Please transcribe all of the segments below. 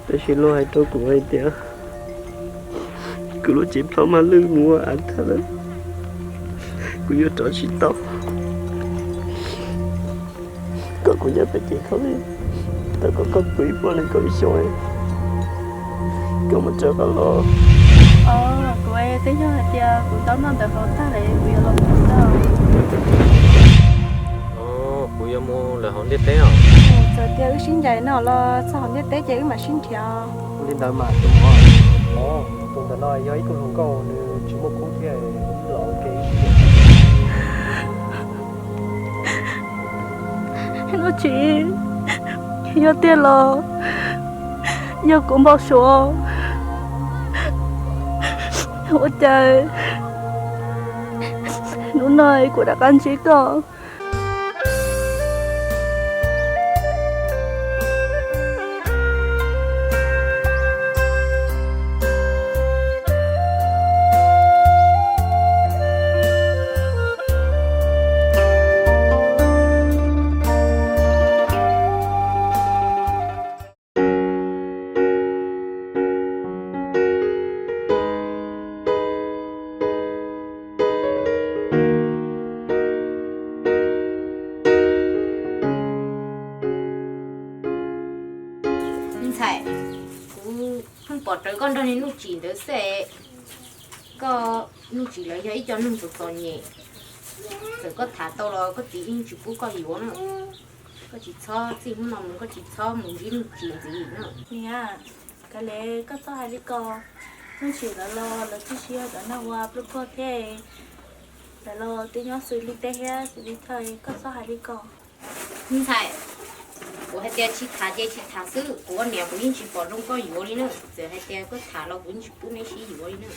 Tab sis luag hais rau kuv hais tias kuv lub cev plhaub mag lwj mus ua av tag lawm, kuv yuav rov tsis tau. Koj, kuv nyob pem kev khaub lig, tau kom koj pw ib pluag nees nkaum xyoo, koj mus rov qab los. Kuv twb yog hais tias kuv dob noj ntawm hauv tag lawm kuv yuav los mus tau. Kuv yuav mus lawm hauv ntiaj teb os. Txawm tias wb sib ncaim no los txog hauv ntiaj teb ces wb mam sib nrhiav. Li ntawd mas tus muam, tus ntawm no yog ib tug hluas nkauj, nws tsis muaj khub thiab, los ua ke ib sij. Nuj Tsim, yog tiag los yog kuv npau suav. Ua cas hnub no kuv rov qab ntsib koj? Ntxhais, kuv pheej pom rawv koj nrog niag Nuj Tsim ntawd xwb. Koj, Nuj Tsim lawv yog ib co neeg txom txom nyem, txawm koj tham tau los koj txiv yeej tsis pub koj yuav na. Koj tsis txhob, txij hnub no mus koj tsis txhob mus ntsib Nuj Tsim ntxiv na. Niam, kav liam koj txhob hais li ko. Nuj Tsim lawv los lawv twb tsis yog cov neeg uas pluag pluag thiab. Lawv los twb nyob xws li teb thiab xws li chaw, koj txhob hais li ko. Ntxhais, kuv hais tias tsis tham ces tsis tham xwb, kuv ua niam kuv yeej tsis pom zoo koj yuav li na, txawm hais tias koj tham los kuv yeej tsis pub neb sib yuav li na.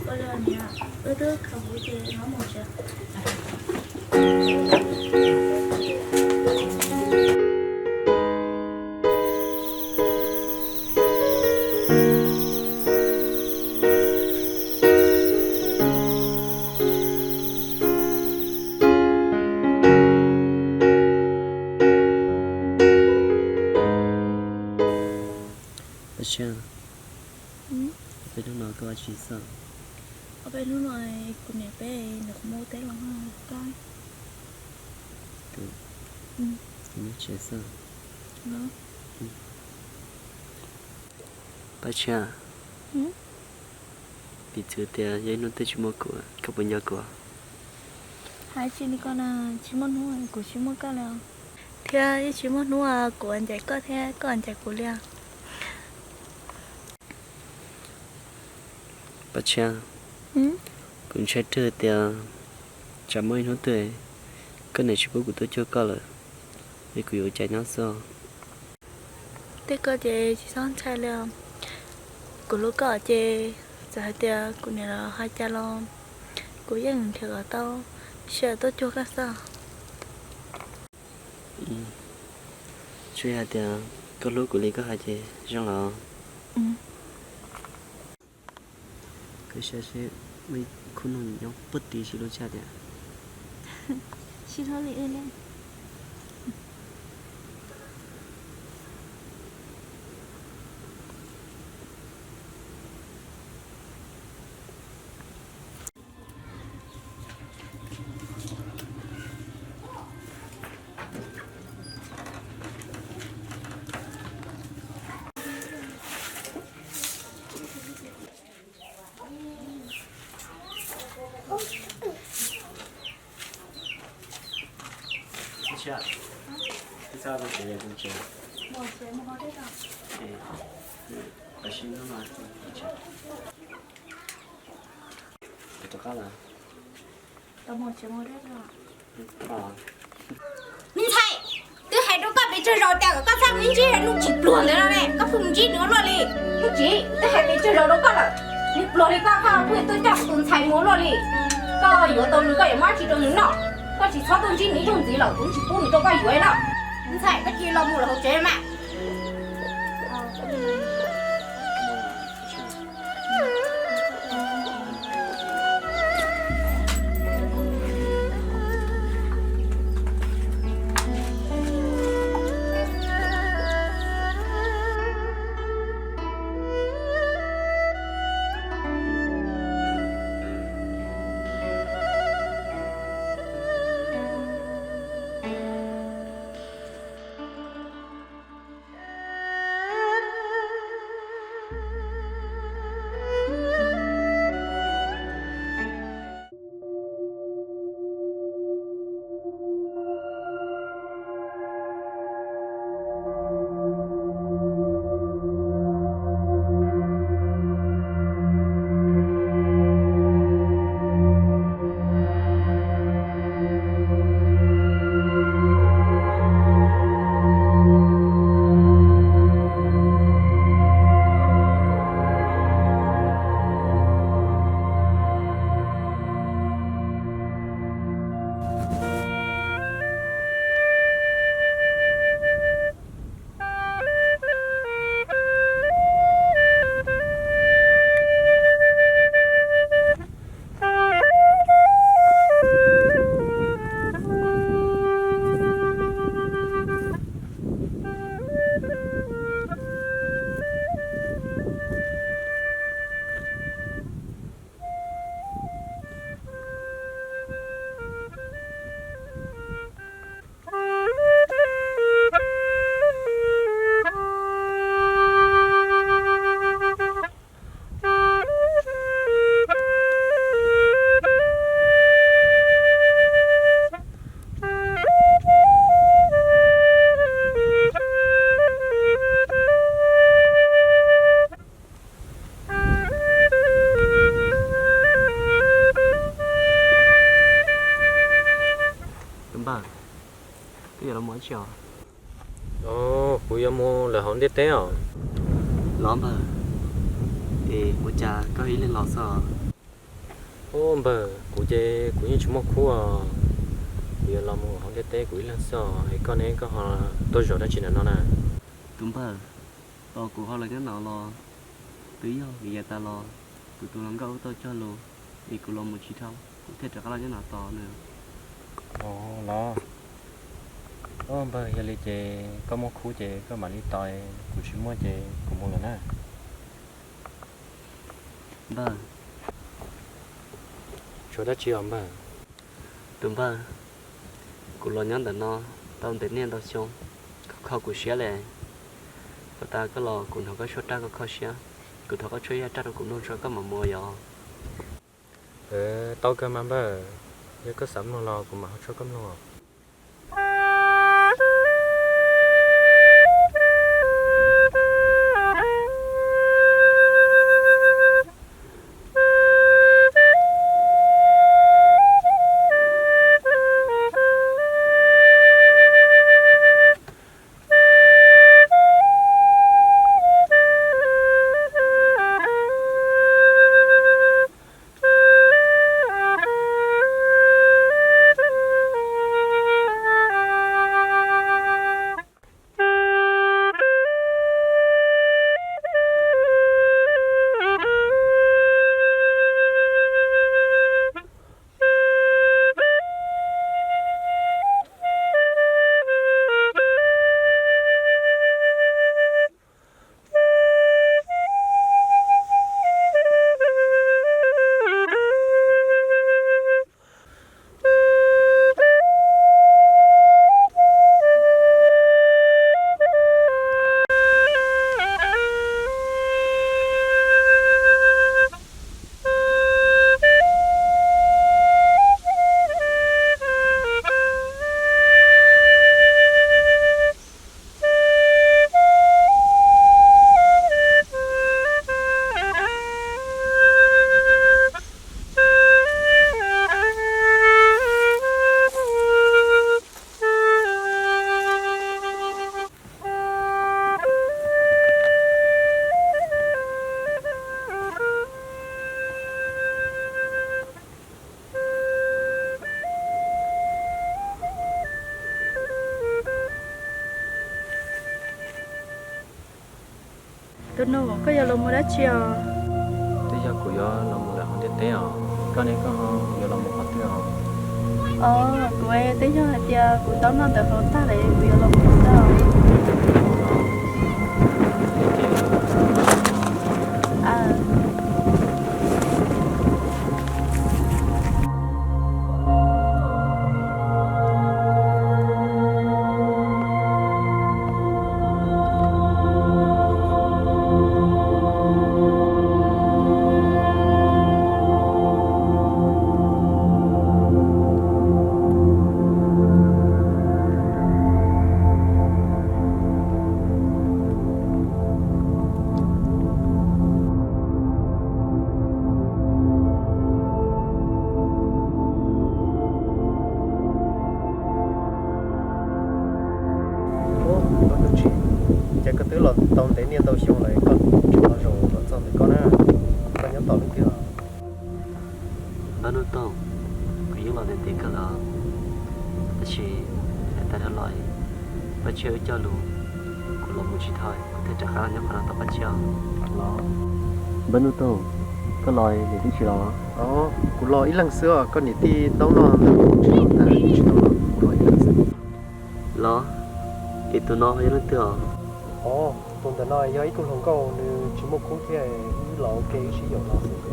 Ua li niam, wb twb khav huv ces no mus tsev. Paj Tshiab, peb hnub no koj ua tsi xwb? Peb hnub no kuv niam peb nws qhov muaj teb los koj. Tus, nws tsev xwb. Paj Tshiab, piv txwv tias yog ib hnub twg tsis muaj kuv, koj puas nco kuv? Hais tsis li ko na, tsis muaj hnub kuv tsis muaj koj li os. Thiab yeej tsis muaj hnub kuv ncaim koj thiab koj ncaim kuv li os. Paj Tshiab, kuv ntshai tias tsam muaj ib hnub twg koj niam tsis pub kuv tuaj cuag koj lawm, es kuv yuav ua cas nyob xwb? Tej ko ces tsis txhob ntshai li os. Kuv hlub koj ces txawm hais tias kuv niam los hais cas los kuv yeej nrhiav kom tau sij hawm tuaj cuag koj xwb. Tsuas yog hais tias koj hlub kuv li koj hais ces zoo los. Koj saib seb, muaj ib khub noog nyob puag tid sib hlub tshaj tiag. Sib hlub li wb li. Me ntxhais, twb hais rau koj pes tsawg zaus tias kom koj txhob mus ntsib Nuj Tsim pluag ntawd no ne, koj pheej mus ntsib nws ua luaj li. Nuj Tsim, twb hais pes tsawg zaus rau koj lawm, nws pluag li koj, koj pheej tuaj coj kuv tus ntxhais mus ua luaj li. Koj yuav tau nws koj yuav muab tsis rau nws noj, koj tsis txhob tuaj ntsib nws ib zaug ntxiv lawm, kuv tsis pub nws rau koj yuav li no. Ntxhais, koj cia li los mus lawm hauv tsev mas. ntiaj teb os. Los npawg, es ua cas koj ib leeg los xwb os? Ub npawg, kuv ces kuv yeej tsis muaj khub os. Kuv yuav los mus hauv ntiaj teb kuv ib leeg xwb os, es koj ne, koj ho tuaj zaum dab tsi ntawm no na? Tus npawg, tos kuv ho los nyob no los twb yog vim yav tas los kuv tus hluas nkauj wb tau cog lus, es kuv los mus tsis dhau, kuv thiaj rov qab los nyob no tos nws. Ov los, ub npawg, yog li ces koj muaj khub ces koj mam li tos, kuv tsis muaj ces kuv mus lawm na. Npawg, tshuav dab tsi os npawg? Tus npawg, kuv los nyob ntawm no tau ntev niaj ntau xyoo, koj kho kuv siab li. Puag ta koj los kuv hnov koj suab raj koj kho siab, kuv thov koj tshuab ib zaj raj rau kuv mloog tso koj mam mus yom. Tau kawg mas npawg, yog koj xav mloog los kuv mam ho tshuab koj mloog. Tus nus, koj yuav los mus dab tsi os? Twb yog kuv yuav los mus lawm hauv ntiaj teb os. Koj ne, koj yuav los mus qhov twg os? Os, kuv twb yog hais tias kuv taub noj ntawm hauv tag lawm, kuv yuav los mus hauv tag. Ub, koj tus tsis, ces koj twb los tau ntev niaj ntau xyoo lawm koj tsis los zaum los txog ntawm koj na, koj nyob tom leej twg os? Npawg Nuj Toog, kuv yeej los ntev ntev kawg lawm, tab sis hais tag dhau los, Paj Tshiab wb cog lus, kuv los mus tsis dhau, kuv thiaj rov qab los nyob qhov no tos Paj Tshiab. Los, Npawg Nuj Toog, koj los niam tij tsis los? Os, kuv los ib leeg xwb os, koj niam tij taub noj ntawm hauv tsis los, tsis tau los, kuv los ib leeg xwb. Los, es tus no yog leej twg os? Os, tus ntawm no yog ib tug hluas nkauj, nws tsis muaj khub thiab, wb los ua ke wb sib yaum los xwb.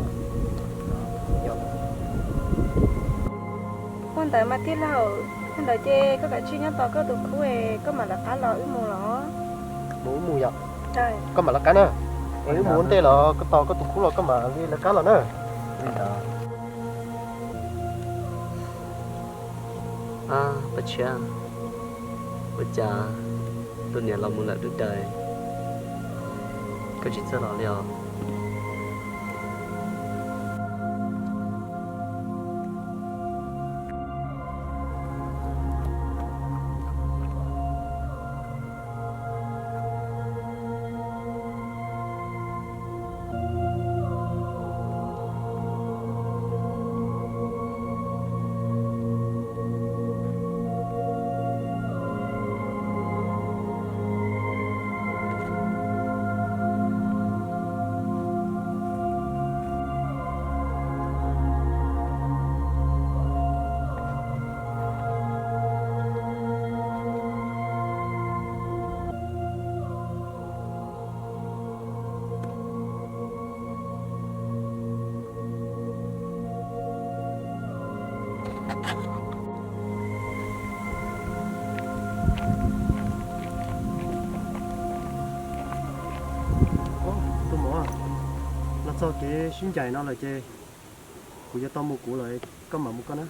Ua ntawd mas tij laug, yog ntawd ces koj kav tsij nyob tos koj tus khub, koj mam lawv qab los wb mus los. Mus wb mus yom? Koj mam lawv qab na. Wb mus ua ntej los koj tos koj tus khub los koj mam li lawv qab los na. Ab, Paj Tshiab, ua cas tus niam los mus lawm dub daws, koj tsis txawj los li os? Tus muam, los txog kev sib ncaim no lawm ces kuv yuav tau mus kuv lawm, koj mam mus koj na.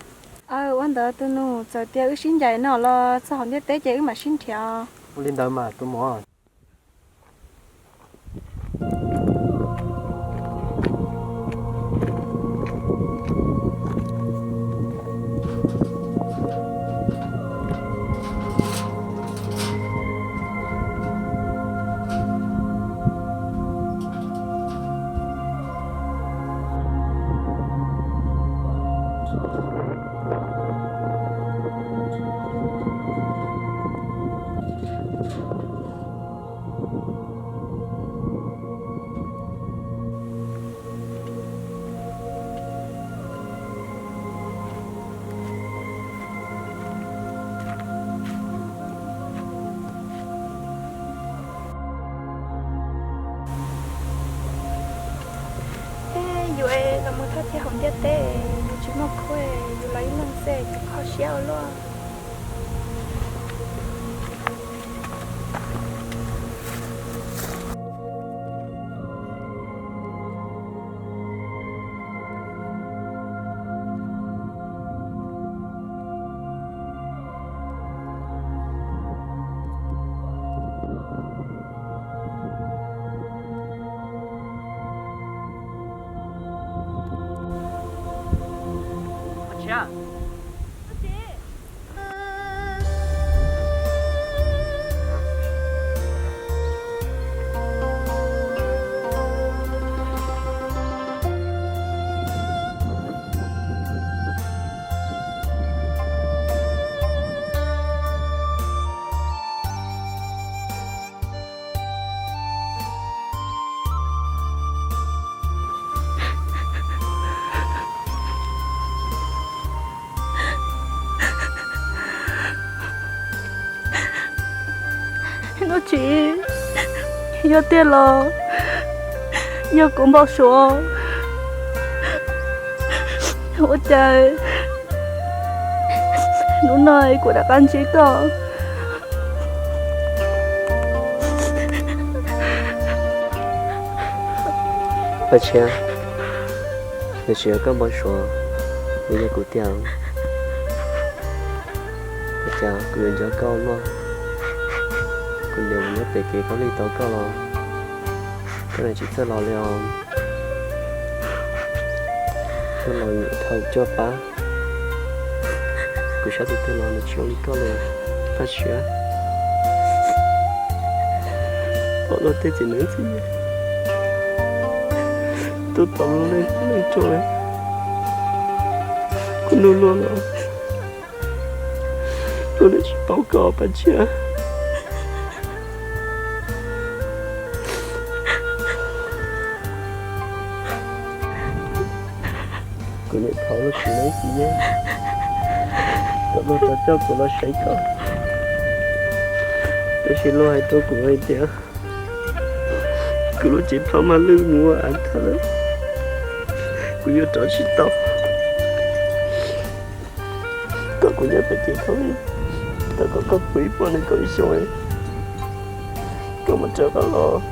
Aw, ua ntawd tus nus, txawm tias wb sib ncaim no los txog hauv ntiaj teb ces wb mam sib nrhiav. Ua li ntawd mas tus muam. Yus los mus thaj thiab hauv ntiaj teb, yus tsis muaj khub, yus los ib leeg xwb, kho siab ua luaj. Nuj Tsim, yog tiag los yog kuv npau suav? Ua cas hnub no kuv rov qab ntsib koj? Paj Tshiab, nws tsis yog koj npau suav, nws yog kuv tiag. Ua cas kuv yuav nco koj luaj, kuv niam mus nyob pem kev khaub lig tau koj los koj tsis txawj los li os. Koj los nyuam dhau coj pab, kuv sab tus twg los nws tsis zoo li koj li. Paj Tshiab, pom luag tej txiv neeb txiv yaig tuaj tau luag leej leej rau, kuv nug luag los luag tsis paub koj, Paj Tshiab. Kuv niam thov luag txiv neeb txiv yaig kom luag tau coj kuv los saib koj, tab sis luag hais rau kuv hais tias kuv lub cev plhaub mag lwj mus ua av tag lawm, kuv yuav rov tsis tau. Koj, kuv nyob pem kev khaub lig, tau kom koj pw ib puas nees nkaum xyoo, koj mam rov qab los.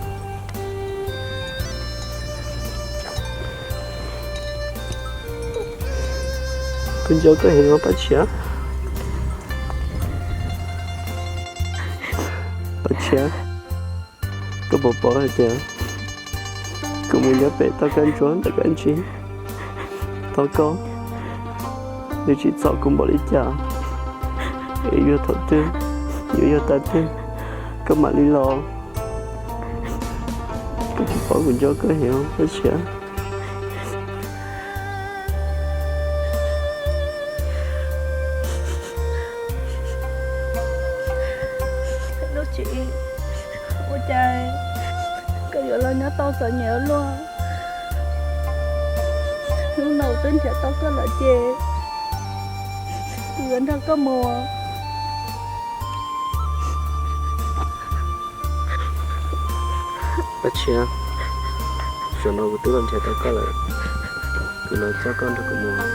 Kuv nco koj heev os Paj Tshiab. Paj Tshiab, koj puas paub hais tias kuv mus nyob pem toj kab ntsuab ntawm kab ntsig tos koj, nws tsis txhaum kuv npaum li cas, es yuav thaum twg, yuav yog tag twg, koj mam li los. Koj puas paub kuv nco koj heev os Paj Tshiab? Nuj Tsim, ua cas koj yuav los nyob tau txom nyem ua luaj? Hnub no twb nrhiav tau koj lawm ces kuv yuav nrog koj mus. Paj Tshiab, zaum no kuv twb los nrhiav tau koj lawm, kuv los coj koj nrog kuv mus.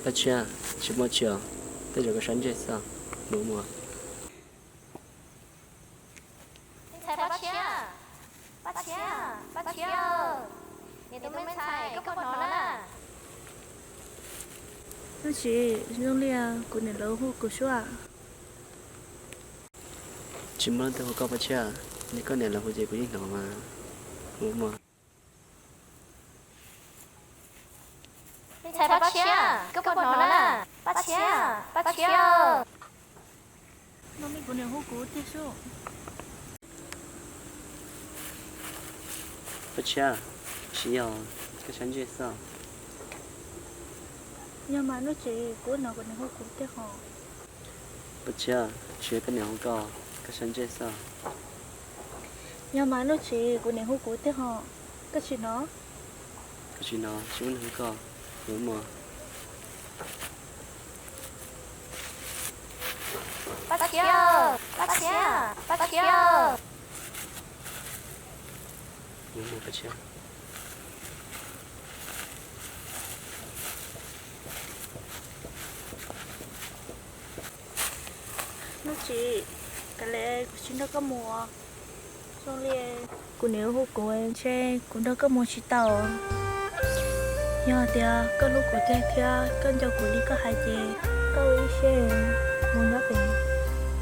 Paj Tshiab, tsis muaj tsi os, tej zaum koj sab ntsej xwb, mus mus. Nuj Tsis, zoo li kuv niam lawv hu kuv suab. Tsis muaj leej twg hu koj Paj Tshiab, yog koj niam lawv hu ces kuv yeej hnov mas. Mus mus. Paj Tshiab, koj puas hnov na? Paj Tshiab, Paj Tshiab. No me kuv niam hu kuv tiag sub. Paj Tshiab, tsis yog, koj sab ntsej xwb. Yog mas Nuj Tsis, kuv hnov kuv niam hu kuv tiag hos. Paj Tshiab, tsis yog koj niam hu koj, koj sab ntsej xwb. Yog mas Nuj Tsis, kuv niam hu kuv tiag hos, koj tsis hnov? Koj tsis hnov, tsis muaj neeg hu koj, mus mus. Paj Tshiab, Paj Tshiab, Paj Tshiab. Mus mus Paj Tshiab. Nuj Tsis, kav liam kuv tsis nrog koj mus. Zoo li kuv niam hu kuv ntshe kuv nrog koj mus tsis tau. Yog tias koj hlub kuv tiag thiab koj nco kuv li koj hais ces koj ua ib siab mus nyob pem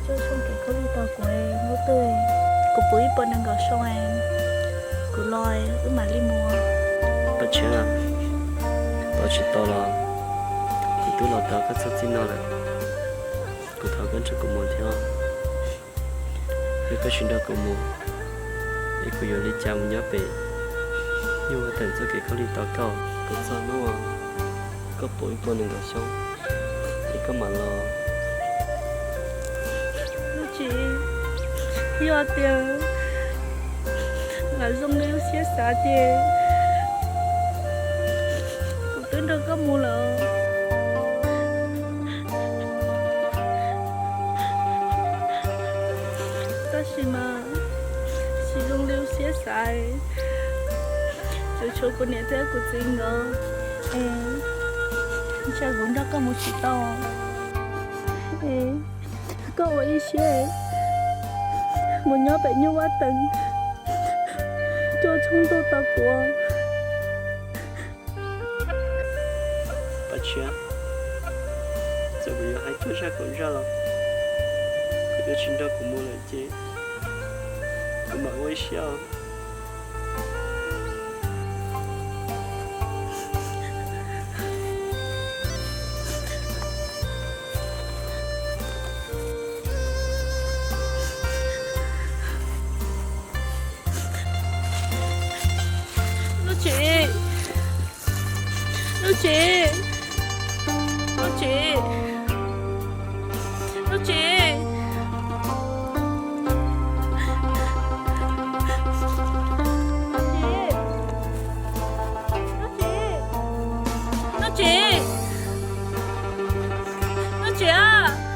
Cuaj Tshoob kev khaub lig tos kuv lub twg, kuv puv ib puas nees nkaum xyoo, kuv los wb mam li mus. Paj Tshiab, tos tsis tau los kuv twb los tau koj txog txij no lawm, kuv thov koj nrog kuv mus thiab. Yog koj tsis nrog kuv mus, es kuv yuav li cas mus nyob pem nyuj vaj teem txoj kev khaub lig tos koj? Kuv txog hnub koj puv ib puas nees nkaum xyoo es koj mam los. Nuj Tsis, yog tias lam zoo li lub siab xav ces kuv twb nrog koj mus lawm. Tab sis mas tsis zoo li lub siab xav, tsuas tshuav kuv niam thiab kuv txiv nkawd, es ntshe kuv nrog koj mus tsis tau. Koj ua ib siab mus nyob pem nyuj vaj teem Cuaj Tshoob tuaj tos kuv. Paj Tshiab, txawm kuv yuav hais cuaj zaj kaum zaj los koj yuav tsis nrog kuv mus lawm ces kuv mam ua ib siab os. Nuj Tsis, Nuj Tsis, Nuj Tsis, Nuj Tsis, Nuj Tsis, Nuj Tsis, Nuj Tsis a.